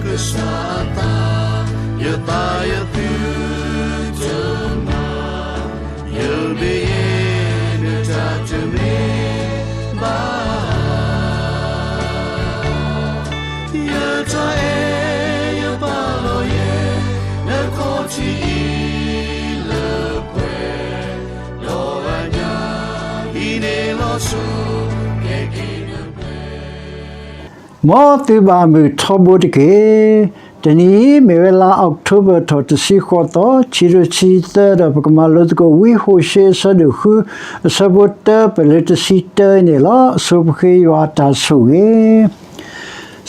ကစၢ်အသး, ယသးယသုတမၤ, ယမ့ၢ်ယဲနတၢ်တမ့ၢ်ဘၣ်. ယတၢ်အဲၣ်ယပာ်လီၤယဲ နခီၣ်ထံးအံၤလၢပှဲၤ, ဒီးအညၣ်အံၤန့ၣ်လီၤဆီ ကဲက့ၤနပှဲၤ မ်သုဘၣ်မုာ်ထီဘိတက့ၢ်. တနံၤအံၤ မ့ၢ်ဝဲလါအီးကထိဘၢၣ်ထီၣ်တဆံဃိးသီ, ခံကထိခံဆံသၢ, ဒီးပကမၤလိသကိး ဝံဟိၤၡ့အဆၢဒိၣ်ဃု အဆၢဖိတၢပလၢတဆံတၢန့ၣ်လီၤ. အဆိပဃ့ယွၤအတၢ်ဆိၣ်ဂ့ၤ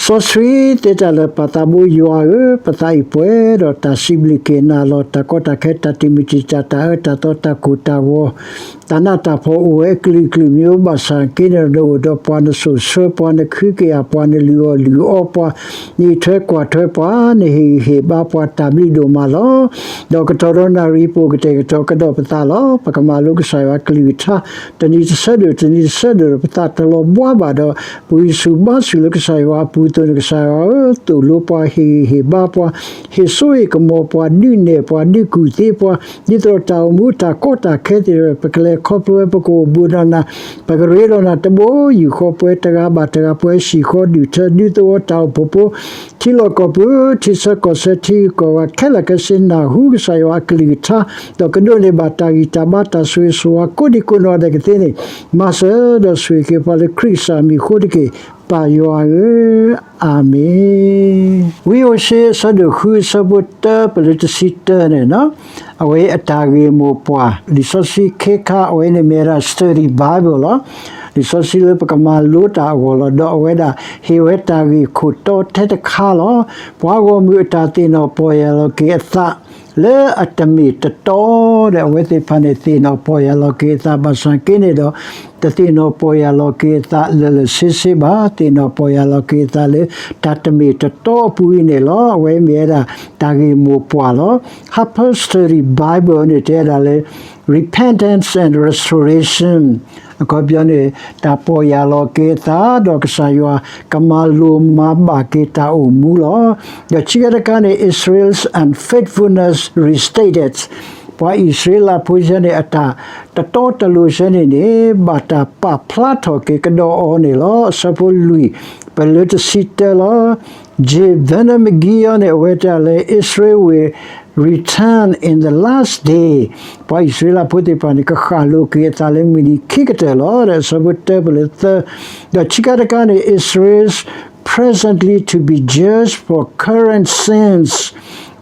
စီဆှံသ့တၢ်လၢာ် ပၢ်သးဘိယွၤဧၢ, ပသးအံၤပှဲၤဒီးတၢ်စံးဘျုးက့ၤနၤလီၤ. တၢ်ကီတၢ်ခဲ တၢ်တမုာ်တံာ်တာ် တၢ်အၢတၢ်သီ တၢ်ကိၢ်တၢ်ဂီၤ တၢ်နးတၢ်ဖှီၣ်အိၣ်ဝဲအကလုာ်ကလုာ် မ့ၢ်အိၣ်ဘၣ်ဆၣ်က့န့ၣ်ဒီး နအိၣ်ဒီးပှၤ နစိာ်ဆှၢပှၤ နခုကယာ်ပှၤ နလုၢ်အီၣ်လုၢ်အီပှၤ နအံးထွဲကွၢ်ထွဲပှၤ နဟ့ၣ်ဂံၢ်ဟ့ၣ်ဘါပှၤ တၢ်ဘျုးဒိၣ်မးလီၤ. ဒီးကတီၢ်ဒီးနၣ်ရံၣ် ပအိၣ်ကတဲာ်ကတီၤကဒီးပသးလီၤ. ပကမၤလိကစၢ်ယွၤအကလုၢ်ကထါ တနံၤတဆၢဒိၣ် တနံၤတဆၢဒိၣ်ဒီး ပသးတလီၤဘှါဘၣ်ဒီး ပဂံၢ်ဆူၣ်ဘါဆူၣ်လၢကစၢ်ယွၤအပူၤအသိးန့ၣ် ကစၢ်ယွၤဧၢ, သိၣ်လိပှၤ ဟ့ၣ်ဂံၢ်ဟ့ၣ်ဘါပှၤ ဟ့ၣ်စိဟ့ၣ်ကမီၤပှၤ ဒုးနဲၣ်ပှၤ ဒုးကူၣ်သ့ပှၤ ဒ်သိးတၢ်အိၣ်မူတၢ်ကီတၢ်ခဲသ့ၣ်တဖၣ် ပကလဲၤခီဖျိဝဲ ပကအိၣ်ဘူးဒီးနၤ ပကရ့ဒီးနၤတဘိယူၢ်ဃီ ပှဲၤတဂၤဘၣ်တဂၤ ပှဲၤဟံၣ်ဃီဒုၣ်ထၢ ဒူသဝီတၢ်အိၣ်ဖှိၣ်ဖိ ထံလီၢ်ကီၢ်ပူၤ ထံဆၢကီၢ်ဆၢ ထံဂုၤကီၢ်ဂၤခဲလၢာ်ခဲဆ့ နၢ်ဟူကစၢ်ယွၤအကလုၢ်ကထါ ဒီးကဒိးန့ၢ်ဘၣ်တၢ်ဂံၢ်တၢ်ဘါ တၢ်ဆိၣ်ဂ့ၤဆိၣ်ဝါ ကိးဒံကိးနီၢ်ဒဲးကသ့န့ၣ် မၤစၢၤဒီးဆိၣ်ဂ့ၤက့ၤပှၤလၢခရံာ်ကစၢ်အမံၤအဃိတက့ၢ်, ပၢ်ယွၤဧၢ, အၤမ့ၣ်. ဝံဟိၤၡ့အဆၢဒိၣ်ဃု အဆၢဖိတၢပလၢတဆံတၢန့ၣ် အဝဲအတၢ်ဂ့ၢ်မိၢ်ပှၢ် လံာ်စီဆှံခဲခါ အဝဲန့ၣ်မ့ၢ်ဝဲဒၣ် study Bible လီၤ. လံာ်စီဆှံလၢပကမၤလိတၢ်အဂီၢ်လီၤ. ဒီးအဝဲဒၣ်ဟ့ၣ်ဝဲတၢ်ဂ့ၢ်ခိၣ်တီထဲတခါလီၤ. ပှၤဂီၢ်မုၢ်အတၢ်သ့ၣ်နီၣ်ပီၢ်ယၢ်လီၤက့ၤအသး လၢအတမ့ၢ်တတီဒီး အဝဲသ့ၣ်တဖၣ်န့ၣ် သ့ၣ်နီၣ်ပီၢ်ယၢ်လီၤက့ၤအသး ဘၣ်ဆၣ်က့န့ၣ်ဒီး တသ့ၣ်နီၣ်ပီၢ်ယၢ်လီၤက့ၤအသးလၢာ်လၢာ်ဆ့ဆ့ဘၣ်, သ့ၣ်နီၣ်ပီၢ်ယၢ်လီၤက့ၤအသးလၢ တၢ်တမ့ၢ်တတီအပူၤအံၤန့ၣ်လီၤ. အဝဲမ့ၢ်ဝဲဒၣ်တၢ်ဂ့ၢ်မိၢ်ပှၢ်လီၤ. Harper's Study Bible န့ၣ် တဲဒၣ်လၢ repentance and restoration အခီပညီန့ၣ် တၢ်ပီၢ်ယၢ်လီၤက့ၤအသး ဒီးကစၢ်ယွၤကမၤလိၤမၤဘၣ်က့ၤ တၢ်အိၣ်မူလီၤ. ဒီးခံခါတခါန့ၣ် Israel's unfaithfulness restated ပှၤအံၣ်စရ့လးဖိဆၢန့ၣ် အတၢ်တတီတလိၤဆၢန့ၣ်န့ၣ် ဘၣ်တၢ်ပာ်ဖျါထီၣ်က့ၤကဒီးအီၤန့ၣ်လီၤ. အဆၢဖိလွံၢ် ပလၢတဆံတၢလီၤ. Jay Vernon McGee အံၤန့ၣ် အဝဲတဲလၢ Israel will return in the last day ပှၤအံၣ်စရ့လးဖိသ့ၣ်တဖၣ်န့ၣ် ကဃၣ်လိၤက့ၤအသးလၢမုၢ်နံၤခံကတၢၢ်လီၤ. ဒီးအဆၢဖိတၢပလၢသၢ ဒီးခံခါတခါန့ၣ် Israel's presently to be judged for current sins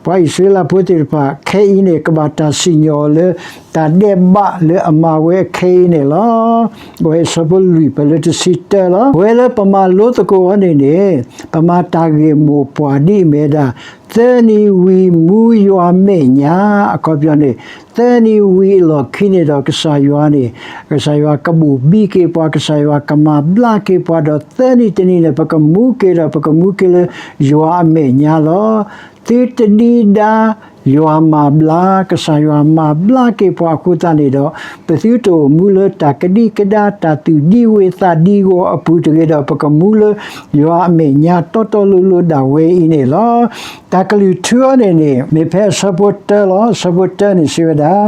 ပှၤအံၣ်စရ့လးဖိသ့ၣ်တဖၣ် ခဲအံၤန့ၣ် ကဘၣ်တၢ်စံၣ်ညီၣ်လၢ တၢ်ဒဲးဘးလၢအမၤဝဲအခဲအံၤန့ၣ်လီၤ. အဝဲအဆၢဖိလွံၢ်ပလၢတဆံတၢလီၤ. အဝဲလၢပမၤလိသကိးအီၤန့ၣ်န့ၣ် ပမၤတၢ်ဂ့ၢ်မိၢ်ပှၢ်ဒ်အမ့ၢ်ဝဲဒၣ် သၢနံၤဝံၤမူယွၤအမဲာ်ညါ အခီပညီန့ၣ် သၢနံၤဝံၤအလီၢ်ခံန့ၣ်ဒီး ကစၢ်ယွၤန့ၣ် ကစၢ်ယွၤကဘိၣ်ဘံက့ၤပှၤ ကစၢ်ယွၤကမၤဘျါက့ၤပှၤ ဒီးသၢနံၤတနံၤန့ၣ် ပကမူက့ၤဒီးပကမူက့ၤလၢယွၤအမဲာ်ညါလီၤ. သုတဒံဒါ ယွၤမၤဘျါ ကစၢ်ယွၤမၤဘျါက့ၤပှၤအဃိသတးန့ၣ်ဒီး ပသုတအိၣ်မူလၢတၢ်ကဒံကဒါ တၢ်သူၣ်ဒံဝုၤသးဒံဂီၤအပူၤတဂ့ၤဒီး ပကမူလၢယွၤအမဲာ်ညါတီတီလိၤလိၤဒၣ်ဝဲအံၤန့ၣ်လီၤ. တၢ်ကလုၢ်ထူအီၤန့ၣ်န့ၣ် မ့ၢ်ဖဲအဆၢဖိတၢလီၤ. အဆၢဖိတၢန့ၣ်စံးဝဲဒၣ်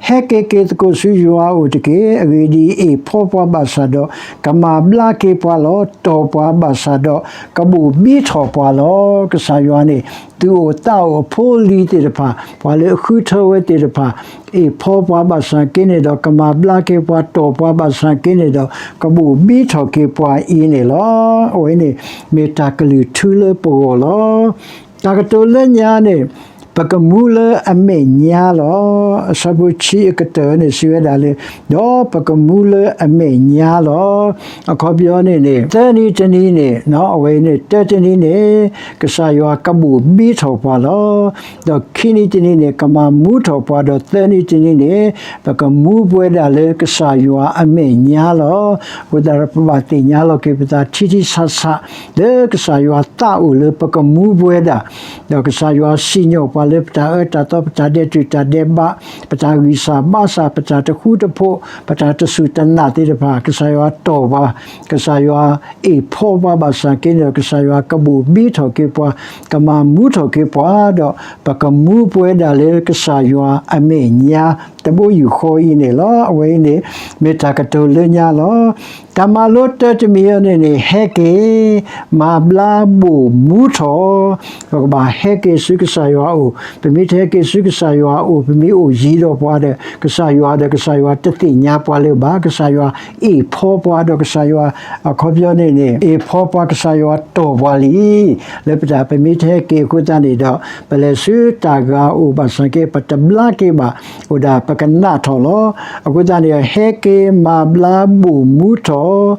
ဟဲက့ၤက့ၤသကိးဆူယွၤအအိၣ်တက့ၢ်. အဂ့ၢ်ဒ်အံၤ, အ့ၣ်ဖီပှၤဘၣ်ဆၣ်ဒီး ကမၤဘျါက့ၤပှၤလီၤ. တီၢ်ပှၤဘၣ်ဆၣ်ဒီး ကဘိၣ်ဘံထီၣ်ပှၤလီၤ. ကစၢ်ယွၤန့ၣ် သူၣ်အိၣ်သးအိၣ်အဖိအလံၤသ့ၣ်တဖၣ်, ပှၤလၢအဃုထၢဝဲသ့ၣ်တဖၣ်, အ့ၣ်ဖီပှၤဘၣ်ဆၣ်က့န့ၣ်ဒီး ကမၤဘျါက့ၤပှၤ, တီၢ်ပှၤဘၣ်ဆၣ်က့န့ၣ်ဒီး ကဘိၣ်ဘံထီၣ်က့ၤပှၤအံၤန့ၣ်လီၤ. အဝဲန့ၣ် မ့ၢ်တၢ်ကလုၢ်ထူလၢပဂီၢ်လီၤ. တၢ်ကတိၤလၢညါန့ၣ် ပကမူလၢအမဲာ်ညါလီၤ. အဆၢဖိခံအကတၢၢ်န့ၣ် စံးဝဲဒၣ်လၢ ဒီးပကမူလၢအမဲာ်ညါလီၤ. အခီပညီန့ၣ်န့ၣ် သၢနံၤတနံၤန့ၣ် အဝဲန့ၣ် တၢတနံၤန့ၣ် ကစၢ်ယွၤကဘိၣ်ဘံထီၣ်ပှၤလီၤ. ဒီးခံနံၤတနံၤန့ၣ် ကမၤမူထီၣ်ပှၤ, ဒီးသၢနံၤတနံၤန့ၣ် ပကမူပဝဲဒၣ်လၢကစၢ်ယွၤအမဲာ်ညါလီၤ. အဃိသတးဒီး ပဘၣ်သ့ၣ်ညါလီၤက့ၤပသးထံထံဆးဆး လၢကစၢ်ယွၤသးအိၣ်လၢပကမူပဝဲဒၣ်, ဒီးကစၢ်ယွၤစံၣ်ညီၣ်ပှၤ လၢပတၢ်အၢတၢ်သီ ပတၢ်ဒဲးတူာ်တၢ်ဒဲးဘး ပတၢ်ဂံၢ်စၢ်ဘါစၢ် ပတၢ်တဃူတဖိး ပတၢ်တစူၢ်တနာ်သ့ၣ်တဖၣ် ကစၢ်ယွၤတီၢ်ပှၤ, ကစၢ်ယွၤအ့ၣ်ဖီပှၤဘၣ်ဆၣ်က့န့ၣ်ဒီး ကစၢ်ယွၤကဘိၣ်ဘံထီၣ်က့ၤပှၤ, ကမၤမူထီၣ်က့ၤပှၤဒီး ပကမူပဝဲဒၣ်လၢကစၢ်ယွၤအမဲာ်ညါ တဘိယူၢ်ဃီအံၤန့ၣ်လီၤ. အဝဲအံၤန့ၣ် မ့ၢ်တၢ်ကတိၤလၢညါလီၤ. တၢ်မၤလိတၢတမံၤအံၤန့ၣ်န့ၣ် ဟဲက့ၤ မၤဘျါဘိၣ်မူထီၣ်, ပကဘၣ်ဟဲက့ၤဆူကစၢ်ယွၤအအိၣ်, ပမ့ၢ်တဟဲက့ၤဆူကစၢ်ယွၤအအိၣ် ပမ့ၢ်အိၣ်ယံၤဒီးပှၤဒီး ကစၢ်ယွၤဒီး ကစၢ်ယွၤတသ့ၣ်ညါပှၤလၢၤဘၣ်, ကစၢ်ယွၤအ့ၣ်ဖီပှၤဒီး ကစၢ်ယွၤအခီပညီန့ၣ်န့ၣ် အ့ၣ်ဖီပှၤ ကစၢ်ယွၤတီၢ်ပှၤလံ လၢပတၢ် ပမ့ၢ်တဟဲက့ၤအဃိသတးန့ၣ်ဒီး ပလဲၤဆူတၢ်ဂၤအအိၣ်ဘၣ်ဆၣ်က့ ပတဘျါက့ၤဘၣ်, အိၣ်ဒၣ်ပကနၣ်ထီၣ်လီၤ. အဃိသတးန့ၣ် ဟဲက့ၤမၤဘျါဘိၣ်မူထီၣ်,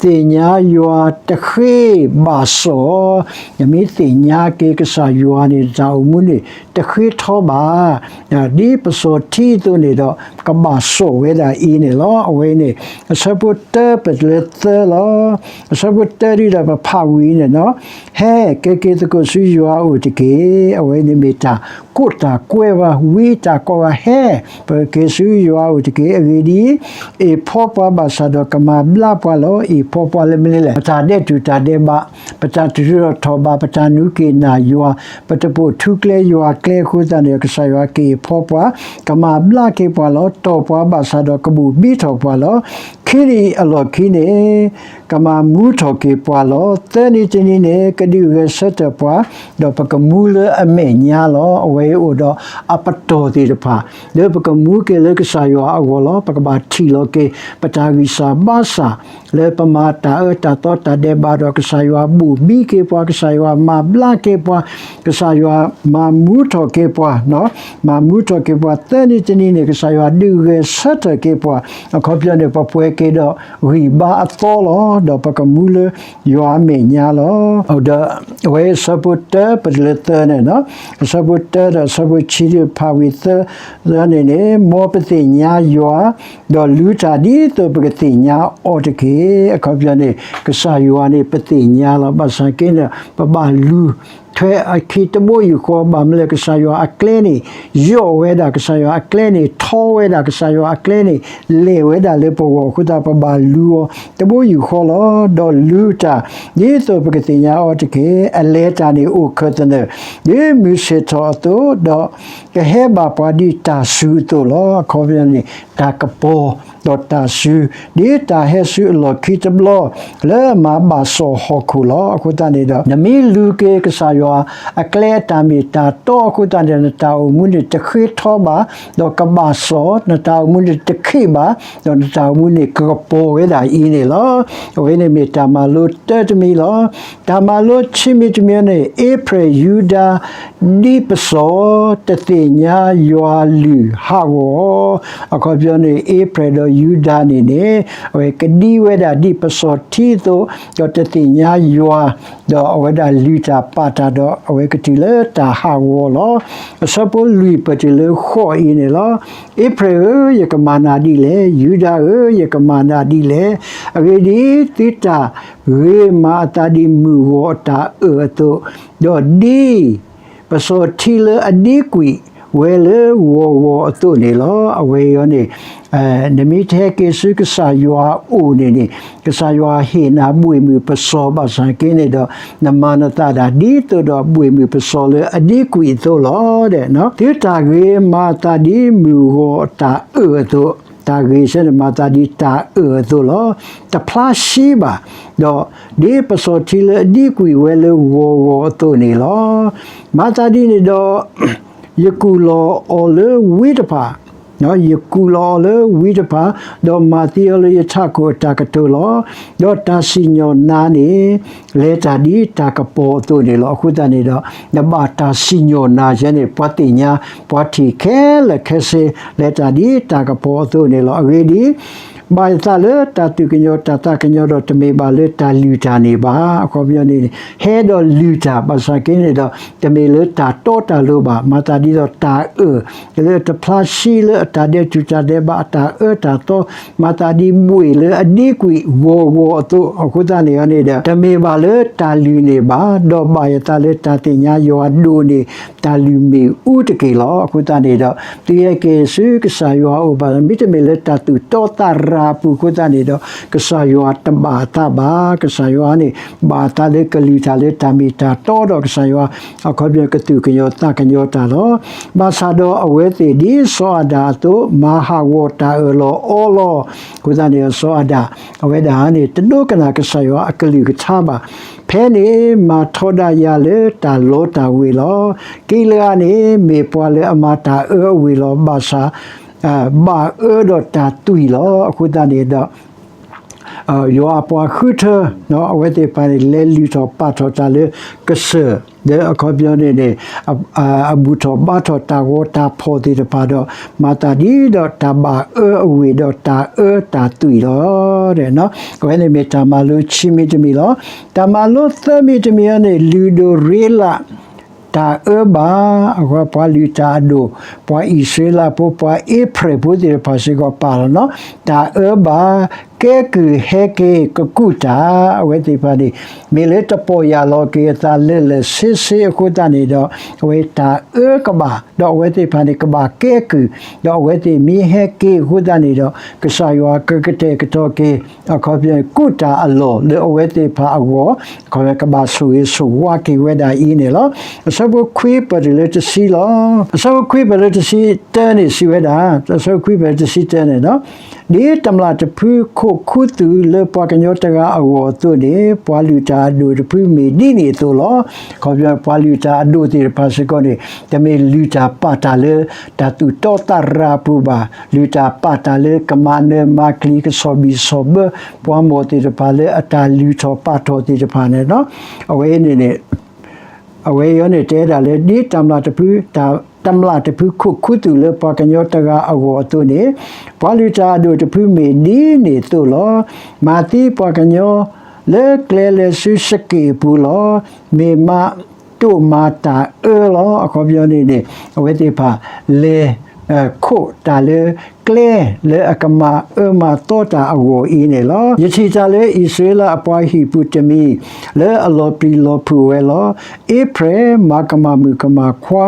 သ့ၣ်ညါယွၤတဃ့ဘၣ်စီၣ်, နမ့ၢ်သ့ၣ်ညါက့ၤကစၢ်ယွၤန့ၣ် နတၢ်အိၣ်မူန့ၣ် တဃ့ထီဘၣ်, ဒ်ပစီၣ်ထံအသိးန့ၣ်ဒီး ကဘၣ်စီၣ်ဝဲဒၣ်အံၤန့ၣ်လီၤ. အဝဲအံၤန့ၣ် အဆၢဖိတၢပတုၤလၢသၢလီၤ. အဆၢဖိတၢဒ်ဒီးပဖးဝံၤန့ၣ်လီၤ. ဟဲက့ၤက့ၤသကိးဆူယွၤအအိၣ်တက့ၢ်. အဝဲအံၤန့ၣ်မ့ၢ်တၢ်ကိးတၢ်ကွဲးဝဲ ဝံတၢ်ကိးဝဲ ဟဲ ပက့ၤဆူယွၤအအိၣ်တက့ၢ်. အဂ့ၢ်ဒ်အံၤ, အ့ၣ်ဖီပှၤဘၣ်ဆၣ်ဒီးကမၤဘျါပှၤလီၤ. အ့ၣ်ဖီပှၤလၢမနုၤလဲၣ်. ပတၢ်ဒဲးတူာ်တၢ်ဒဲးဘး, ပတၢ်တတုၤထီၣ်ထီၣ်ဘး, ပတၢ်နုာ်က့ၤနၢ်ယွၤ, ပတပိာ်ထူကျဲယွၤကျဲအဃိသတးန့ၣ် ကစၢ်ယွၤက့ၤအ့ၣ်ဖီပှၤ, ကမၤဘျါက့ၤပှၤလီၤ. တီၢ်ပှၤဘၣ်ဆၣ်ဒီးကဘိၣ်ဘံထီၣ်ပှၤလီၤ. ခံနံၣ်အလီၢ်ခံန့ၣ် ကမၤမူထီၣ်က့ၤပှၤလီၤ. သၢနံၤတနံၤန့ၣ် ကဒုးဂဲၤဆၢထၢၣ်ပှၤ, ဒီးပကမူလၢအမဲာ်ညါလီၤ. အဝဲအံၤအိၣ်ဒီးအပတီၢ်သ့ၣ်တဖၣ် လၢပကမူက့ၤလၢကစၢ်ယွၤအဂီၢ်လီၤ. ပကဘၣ်ထံၣ်လီၤက့ၤ ပတၢ်ဂံၢ်စၢ်ဘါစၢ် လၢပမၤတၢ်အၢတၢ်သီတၢ်ဒဲးဘးဒီး ကစၢ်ယွၤဘိၣ်ဘံက့ၤပှၤ, ကစၢ်ယွၤမၤဘျါက့ၤပှၤ, ကစၢ်ယွၤမၤမူထီၣ်က့ၤပှၤ, မၤမူထီၣ်က့ၤပှၤ သၢနံၤတနံၤန့ၣ် ကစၢ်ယွၤဒုးဂဲၤဆၢထၢၣ်က့ၤပှၤ, အခီပညီန့ၣ် ပပှဲၤက့ၤဒီးဂံၢ်ဘါအသီလီၤ. ဒီးပကမူလၢယွၤအမဲာ်ညါလီၤ. ဒီးအဝဲအံၤအဆၢဖိတၢပတုၤလၢသၢန့ၣ်, အဆၢဖိတၢဒီးအဆၢဖိခံဒ်ဖးဝံၤသၢန့ၣ်န့ၣ် မ်ပသ့ၣ်ညါယွၤ ဒီးလူၤတၢ်ဒ်သိးပကသ့ၣ်ညါအီၤတက့ၢ်. အခီပညီန့ၣ် ကစၢ်ယွၤန့ၣ် ပသ့ၣ်ညါလီၤ. ဘၣ်ဆၣ်က့န့ၣ် ပဘၣ်လူၤထွဲအခံတဘိယူၢ်ဃီ ဘၣ်မနုၤလဲၣ် ကစၢ်ယွၤအကျဲန့ၣ် ယိာ်ဝဲဒၣ်, ကစၢ်ယွၤအကျဲန့ၣ် ထီဝဲဒၣ်, ကစၢ်ယွၤအကျဲန့ၣ် လဲၢ်ဝဲဒၣ်လၢပဂီၢ်အဃိသတး ပဘၣ်လူၤအီၤတဘိယူၢ်ဃီလီၤ. ဒီးလူၤတၢ် ဒ်သိးပကသ့ၣ်ညါအီၤတက့ၢ်. အလဲၤတၢ်န့ၣ်အိၣ်ခၢၣ်သနၢၣ် ဒ်မုၢ်ဆ့ၣ်ထီၣ်အသိး, ဒီးကဟဲဘၣ်ပှၤဒ်တၢ်စူၤအသိးလီၤ. အခီပညီန့ၣ် တၢ်ကပီၤ ဒီးတၢ်စူၤ ဒ်တၢ်ဟဲစူၤအလီၢ်ခံတဘျီ လၢအမၤဘၣ်စီၣ်ဟီၣ်ခိၣ်လီၤ. အဃိသတးန့ၣ်ဒီး နမ့ၢ်လူၤက့ၤကစၢ်ယွၤအကျဲအတၢ်မ့ၢ်တၢ်တီအဃိသတးန့ၣ်ဒီး နတၢ်အိၣ်မူန့ၣ် တဃ့ထီဘၣ်, ဒီးကဘၣ်စီၣ်, နတၢ်အိၣ်မူန့ၣ်တခ့ၣ်ဘၣ်, ဒီးနတၢ်အိၣ်မူန့ၣ် ကကပီၤဝဲဒၣ်အံၤန့ၣ်လီၤ. အဝဲန့ၣ်မ့ၢ်တၢ်မၤလိတၢတမံၤလီၤ. တၢ်မၤလိခံမံၤတမံၤန့ၣ် အ့ဖြဲၣ်ယူဒၤ ဒ်ပစီၣ်တသ့ၣ်ညါယွၤလုၢ်ဟးဂီၤအီၤ, အခီပညီန့ၣ် အ့ဖြဲၣ်ဒီးယူဒၤန့ၣ်န့ၣ် အဝဲကဒံဝဲဒၣ်ဒ်ပစီၣ်ထံအသိး, ဒီးတသ့ၣ်ညါယွၤ, ဒီးအဝဲဒၣ်လုၢ်တၢ်ပာ်တၢ်ဒီး အဝဲကတုၤလၢတၢ်ဟးဂီၤလီၤ. အဆၢဖိလွံၢ်ပတုၤလၢဃိးအံၤန့ၣ်လီၤ. အ့ဖြဲၣ်ဧၢ, ယကမၤနၤဒ်လဲၣ်, ယူဒၤဧၢ, ယကမၤနၤဒ်လဲၣ်. အဂ့ၢ်ဒ်အံၤ, သုတၢ်ဂ့ၤမၤအသးဒ်မုၢ်ဂီၤအတၢ်အၢၣ်အသိး, ဒီးဒ် ပစီၣ်ထံလၢအဒ့ကွံာ်ဝဲလၢဂီၤဂီၤအသိးန့ၣ်လီၤ. အဝဲအံၤန့ၣ် နမ့ၢ်တဟဲက့ၤဆူကစၢ်ယွၤအအိၣ်န့ၣ်န့ၣ် ကစၢ်ယွၤဟ့ၣ်နၤဘှ့ၣ်မုၢ်ပစီၣ်ဘၣ်ဆၣ်က့န့ၣ်ဒီး နမၤနသးဒၣ်ဒ်သိးဒီးဘှ့ၣ်မုၢ်ပစီၣ်လၢအဒ့ကွံာ်အသိးလီၤ. သုတၢ်ဂ့ၤမၤအသးဒ်မုၢ်ဂီၤအတၢ်အၢၣ်အသိး, တၢ်ဂ့ၤဆၢန့ၣ်မၤသးဒ်တၢ်အၢၣ်အသိးလီၤ. တဖျါဆှံဘၣ်, ဒီးဒ်ပစီၣ်ထံလၢအဒ့ကွံာ်ဝဲလၢဂီၤဂီၤအသိးန့ၣ်လီၤ. မၤသးဒ်န့ၣ်ဒီး ယကူၣ်လီၤအီၤလၢဝံတဖၣ်, ယကူၣ်လီၤအီၤလၢဝံတဖၣ်, ဒီးမၤသံအီၤလၢယထးခိၣ်အတၢ်ကတိၤလီၤ. ဒီးတၢ်စံၣ်ညီၣ်နၤန့ၣ် လဲၤတၢ်ဒ်တၢ်ကပီၤအသိးန့ၣ်လီၤ. အဃိသတးန့ၣ်ဒီး နဘၣ်တၢ်စံၣ်ညီၣ်နၤယဲန့ၣ် ပှၤသ့ၣ်ညါ ပှၤထံၣ်ခဲလၢာ်ခဲဆ့ လဲၤတၢ်ဒ်တၢ်ကပီၤအသိးန့ၣ်လီၤ. အဂ့ၢ်ဒ်အံၤ, ဘၣ်ယသးလၢတၢ်သူၣ်ကညီၤတၢ်သးကညီၤဒီး တမ့ၢ်ဘၣ်လၢတၢ်လုၢ်တၢ်န့ၣ်ဘၣ်. အခီပညီန့ၣ် ဟဲဒီးလုၢ်တၢ် ဘၣ်ဆၣ်က့န့ၣ်ဒီး တမ့ၢ်လၢတၢ်တီတၢ်လိၤဘၣ်. မၤသးဒ်သိးတၢ်အၢၣ် လၢတဖျါဆှံလၢအတၢ်ဒဲးတူၢ်တၢ်ဒဲးဘး အတၢ်အၢတၢ်သီ, မၤသးဒ်ဘှ့ၣ်လၢအဒ့ကွံာ်ဂီၤဂီၤအသိး, အဃိသတးန့ၣ်န့ၣ်ဒီး တမ့ၢ်ဘၣ်လၢတၢ်လုၢ်န့ၣ်ဘၣ်, ဒီးဘၣ်ယသးလၢတၢ်သ့ၣ်ညါယွၤဒိၣ်န့ၢ် တၢ်လုၢ်မ့ၣ်အူတက့ၢ်လီၤ. အဃိသတးန့ၣ်ဒီး သုဟဲက့ၤဆူကစၢ်ယွၤအအိၣ်ဘၣ်, မ့တမ့ၢ်လၢတၢ်သူၣ်တီသးရၤအပူၤအဃိသတးန့ၣ်ဒီး ကစၢ်ယွၤတဘၣ်အသးဘၣ်. ကစၢ်ယွၤန့ၣ် ဘၣ်အသးလၢကလုၢ်တၢ်လၢတၢ်မ့ၢ်တၢ်တီဒီး ကစၢ်ယွၤ အခီပညီကသူၣ်ကညီၤသးကညီၤတၢ်လီၤ. ဘၣ်ဆၣ်ဒီးအဝဲသ့ၣ်ဒ်စီၤအၤဒၣ်အသိး မၤဟးဂီၤတၢ်အၢၣ်လီၤအီလီၤ. အဃိသတးန့ၣ်ဒီး စီၤအၤဒၣ် အဝဲဒၣ်န့ၣ် တဒိကနၣ်ကစၢ်ယွၤအကလုၢ်ကထါဘၣ်. ဖဲန့ၣ်မၤထီဒါယၤလၢတၢ်လီတၢ်ဝ့ၤလီၤ. က့လဂၤန့ၣ် မ့ၢ်ပှၤလၢအမၤတၢ်အၢအဝ့ၢ်လီၤ. ဘၣ်ဆၣ် ဘၣ်အၢဒီးတၢ်သွံၣ်လီၤ. အဃိသတးန့ၣ်ဒီး ယွၤအပှၤဃုထၢ အဝဲသ့ၣ်တဖၣ်န့ၣ် လဲၤလုၢ်ထီၣ်ပာ်ထီၣ်တၢ်လၢကစၢၢ်, ဒီးအခီပညီန့ၣ်န့ၣ် အဘူၣ်ထီၣ်ဘါထီၣ်တၢ်ဂီၤတၢ်ဖီၣ်သ့ၣ်တဖၣ်ဒီး မၤသးဒ်ဒီးတၢ်ဘၣ်အၢအဝ့ၢ်ဒီးတၢ်အၢတၢ်သွံၣ်လီၤ. အဝဲန့ၣ်မ့ၢ်တၢ်မၤလိခံမံၤတမံၤလီၤ. တၢ်မၤလိသၢမံၤတမံၤအံၤန့ၣ် လုၢ်ဒိၣ်ရ့လး တၢ်အၢဘၣ်, အဝဲပှၤလုၢ်တၢ်အဒိၣ်, ပှၤအံၣ်စရ့လးဖိ ပှၤအ့ဖြဲၣ်ဖိသ့ၣ်တဖၣ်စ့ၢ်ကီးပာ်လီၤနီၤ, တၢ်အၢဘၣ်, ကဲကုၢ်ဟဲက့ၤကကူးတၢ်, အဝဲသ့ၣ်တဖၣ်န့ၣ် မ့ၢ်လၢတပီၢ်ယၢ်လီၤက့ၤအသးလၢာ်လၢာ်ဆ့ဆ့အဃိသတးန့ၣ်ဒီး အဝဲတၢ်အၢကဘၣ်, ဒီးအဝဲသ့ၣ်တဖၣ်န့ၣ် ကဘၣ်ကဲကုၢ်, ဒီးအဝဲသ့ၣ်မ့ၢ်ဟဲက့ၤအဃိသတးန့ၣ်ဒီး ကစၢ်ယွၤကကတဲာ်ကတီၤက့ၤ အခီပညီ ကူးတၢ်အလီၢ်လၢအဝဲသ့ၣ်တဖၣ်အဂီၢ်, အခီပညီ ကဘၣ်ဆိၣ်ဂ့ၤဆိၣ်ဝါက့ၤဝဲဒၣ်အံၤန့ၣ်လီၤ. အဆၢဖိခွံပၢၢ်တုၤလၢတဆံလီၤ. အဆၢဖိခွံပၢၢ်လၢတဆံတၢန့ၣ် စံးဝဲဒၣ်, အဆၢဖိခွံပၢၢ်လၢတဆံတၢန့ၣ်ဒီး ဒ်တမျၢ်တဖုခိၣ်ခူသူၣ်လၢပှၤကညီတဂၤအဂီၢ်အသိးန့ၣ် ပှၤလုၢ်တၢ်အဒိၣ်တဖုမ့ၢ်ဒ်န့ၣ်အသိးလီၤ. အခီပညီ ပှၤလုၢ်တၢ်အဒိၣ်သ့ၣ်တဖၣ်စ့ၢ်ကီးန့ၣ် တမ့ၢ်လုၢ်တၢ်ပာ်တၢ်လၢ တၢ်သူၣ်တီသးရၤအပူၤဘၣ်, လုၢ်တၢ်ပာ်တၢ်လၢကမၤနၢၤမၤကျံၤ ကဆီၣ်ဘံၣ်ဆီၣ်ဘၢ ပှၤမိၢ်သ့ၣ်တဖၣ်လၢအတၢ်လုၢ်ထီၣ်ပာ်ထီၣ်သ့ၣ်တဖၣ်န့ၣ်, အဝဲန့ၣ်န့ၣ် အဝဲအံၤန့ၣ်တဲဒၣ်လၢ ဒ်တမျၢ်တဖု တမျၢ်တဖုခိၣ်ခူသူၣ်လၢပှၤကညီတဂၤအဂီၢ်အသိးန့ၣ် ပှၤလုၢ်တၢ်အဒိၣ်တဖုမ့ၢ်ဒ်န့ၣ်အသိးလီၤ. မၤသံပှၤကညီလၢကျဲလဲၤဆူစက့ၣ်အပူၤလီၤ. မ့ၢ်မးတိၢ်မၤတၢ်အၢလီၤ. အခီပညီန့ၣ်န့ၣ် အဝဲသ့ၣ်တဖၣ်လဲၤ ခိးတၢ်လၢကျဲလၢအကမၤအၢမၤသီတၢ်အဂီၢ်အံၤန့ၣ်လီၤ. ယထံၣ်တၢ်လၢအံၣ်စရ့လးအပှၤဟံၣ်ပူၤတမံၤ လၢအလီၤပျံၤလီၤဖုးဝဲလီၤ. အ့ဖြဲၣ်မၤကမၣ်မုၣ်ကမၣ်ခွါ,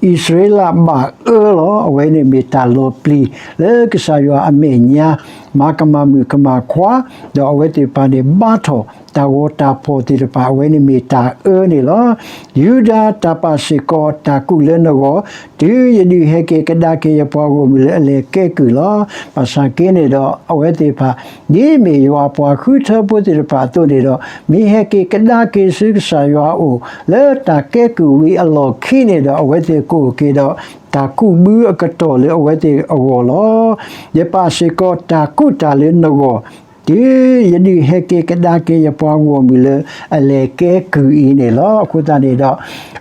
အံၣ်စရ့လးဘၣ်အၢလီၤ. အဝဲန့ၣ်မ့ၢ်တၢ်လီၤပျံၤလၢကစၢ်ယွၤအမဲာ်ညါ မၤကမၣ်မုၣ်ကမၣ်ခွါ, ဒီးအဝဲသ့ၣ်တဖၣ်န့ၣ် ဘါထီၣ်တၢ်ဂီၤတၢ်ဖီၣ်သ့ၣ်တဖၣ် အဝဲန့ၣ်မ့ၢ်တၢ်အၢန့ၣ်လီၤ. ယူဒၤတၢ်ပာ်စ့ၢ်ကီးတၢ်ကူၣ်လၢနဂီၢ်, တုၤယဒုးဟဲက့ၤကဒါက့ၤယပှၤဂီၢ်မုၢ်လၢအလဲၤကဲကုၢ်လီၤ. ဘၣ်ဆၣ်က့န့ၣ်ဒီး အဝဲသ့ၣ်တဖၣ် ဒ်မ့ၢ်ယွၤအပှၤဃုထၢဖိသ့ၣ်တဖၣ်အသိးန့ၣ်ဒီး မ့ၢ်ဟဲက့ၤကဒါက့ၤဆူကစၢ်ယွၤအအိၣ် လၢတၢ်ကဲကုၢ်ဝံၤအလီၢ်ခံန့ၣ်ဒီး အဝဲသ့ၣ်ကအိၣ်က့ၤဒီး တၢ်ကူးဘုအကတီၢ်လၢအဝဲသ့ၣ်အဂီၢ်လီၤ. ယပာ်စ့ၢ်ကီးတၢ်ကူးတၢ်လၢနဂီၢ် တုၤယဒုးဟဲက့ၤကဒါက့ၤယပှၤဂီၢ်မုၢ်လၢအလဲၤကဲကုၢ်အံၤန့ၣ်လီၤ. အဃိသတးန့ၣ်ဒီး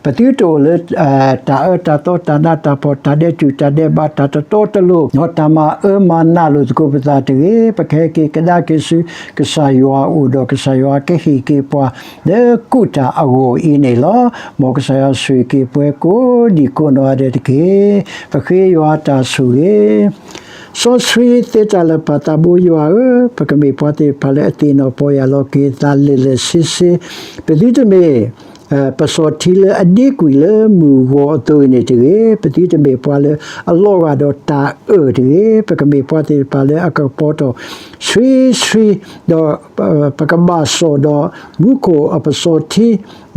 ပသုတအိၣ်လၢ တၢ်အၢတၢ်သီ တၢ်နးတၢ်ဖှီၣ် တၢ်ဒဲးတူၢ်တၢ်ဒဲးဘး တၢ်တတီတလိၤ ဒီးတၢ်မၤအၢမၤနးလိာ်သကိးပသးတဂ့ၤ. ပကဟဲက့ၤကဒါက့ၤဆူကစၢ်ယွၤအအိၣ်ဒီး ကစၢ်ယွၤကဟ့ၣ်က့ၤပှၤ လၢကူးတၢ်အဂီၢ်အံၤန့ၣ်လီၤ. မ်ကစၢ်ယွၤဆိၣ်ဂ့ၤက့ၤပှၤကိးဒံးကိးနီၢ်ဂၤဒဲးတက့ၢ်. ပဃ့ယွၤတၢ်ဆိၣ်ဂ့ၤ စီဆှံသ့တၢ်လၢာ် ပၢ်သးဘိယွၤဧၢ, ပကမ့ၢ်ပှၤသ့ၣ်တဖၣ်လၢအသ့ၣ်နီၣ်ပီၢ်ယၢ်လီၤက့ၤအသးလၢာ်လၢာ်ဆ့ဆ့, ပသုတမ့ၢ် ပစီၤထံလၢအဒ့ကွံာ်လၢမုၢ်ဂီၤအသိးအံၤန့ၣ်တဂ့ၤ. ပသုတမ့ၢ်ပှၤလၢအလီၤဂာ်ဒီးတၢ်အၢၣ်တဂ့ၤ. ပကမ့ၢ်ပှၤသ့ၣ်တဖၣ်လၢအကပီၤထီၣ်ဆှံဆှံ, ဒီး ပကဘၣ်စိာ်ဒီးမူခိၣ်အပစီၤထံ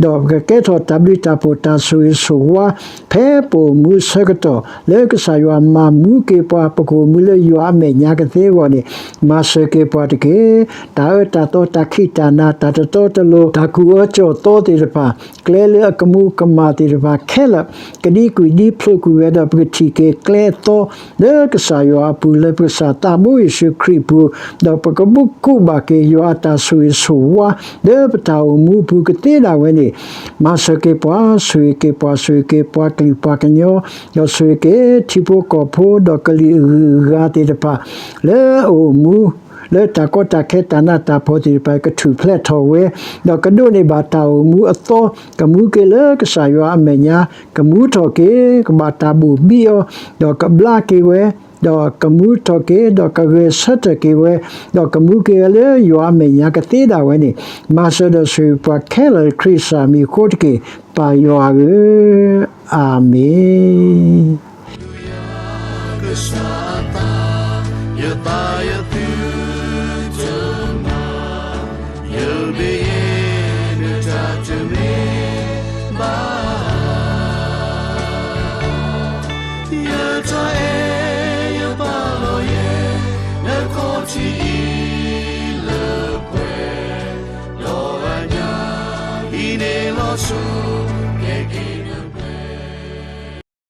ဒီးပကကဲထီၣ်တၢ်ဘျုးတၢ်ဖှိၣ်တၢ်ဆိၣ်ဂ့ၤဆိၣ်ဝါ ဖဲပအိၣ်မူဆၢကတီၢ် လၢကစၢ်ယွၤမၤမူက့ၤပှၤ ပကအိၣ်မူလၢယွၤအမဲာ်ညါကသ့အဂီၢ်န့ၣ် မၤစၢၤက့ၤပှၤတက့ၢ်. တၢ်အၢတၢ်သီ တၢ်ခံးတၢ်နၤ တၢ်တတီတလိၤ တၢ်ကူၣ်အၢကၠီၣ်သီသ့ၣ်တဖၣ် ကျဲလၢအကမူကမၣ်သ့ၣ်တဖၣ်ခဲလၢာ် ကဒံကွံာ်ဒံဖျိးကွံာ်ဝဲဒီး ပကထံၣ်က့ၤကျဲအသီ လၢကစၢ်ယွၤအပူၤ လၢပကစၢ်သးဘိယ့ၣ်ၡူးခရံာ်အပူၤ, ဒီးပကဘူၣ်ကူးဘၣ်က့ၤယွၤအတၢ်ဆိၣ်ဂ့ၤဆိၣ်ဝါ လၢပတၢ်အိၣ်မူအပူၤကသ့ဒၣ်ဝဲန့ၣ် မၤစၢၤက့ၤပှၤ, ဆိၣ်ဂ့ၤက့ၤပှၤ, ဆိၣ်ဂ့ၤက့ၤပှၤကလုာ်ပှၤကညီ, ဒီးဆိၣ်ဂ့ၤက့ၤထံဖိကီၢ်ဖိ ဒီးကလုာ်အဂုၤအဂၤသ့ၣ်တဖၣ် လၢအအိၣ်မူ လၢတၢ်ကီတၢ်ခဲတၢ်နးတၢ်ဖှီၣ်သ့ၣ်တဖၣ် ကထူၣ်ဖျဲးထီၣ်ဝဲ, ဒီးကဒိးန့ၢ်ဘၣ်တၢ်အိၣ်မူအသီ, ကမူက့ၤလၢကစၢ်ယွၤအမဲာ်ညါ, ကမူထီၣ်က့ၤ ကဘၣ်တၢ်ဘိၣ်ဘံအီၤ, ဒီးကဘျါက့ၤဝဲ, ဒီးကမူထီၣ်က့ၤ ဒီးကဂဲၤဆၢထၢၣ်က့ၤဝဲ, ဒီးကမူက့ၤဝဲလၢယွၤအမဲာ်ညါကသ့ဒၣ်ဝဲန့ၣ်, မၤစၢၤဒီးဆိၣ်ဂ့ၤပှၤခဲလၢာ်လၢခရံာ်ကစၢ်မံၤအဃိတက့ၢ်, ပၢ်ယွၤဧၢ, အၤမ့ၣ်. ကစၢ်အသး, ယသးယသုတမၤ, ယမ့ၢ်ယဲနတၢ်တမ့ၢ်ဘၣ်. ယတၢ်အဲၣ်ယပာ်လီၤယဲ, နခီၣ်ထံးအံၤလၢပှဲၤ, ဒီးအညၣ်, အံၤန့ၣ်လီၤဆီ, ကဲက့ၤ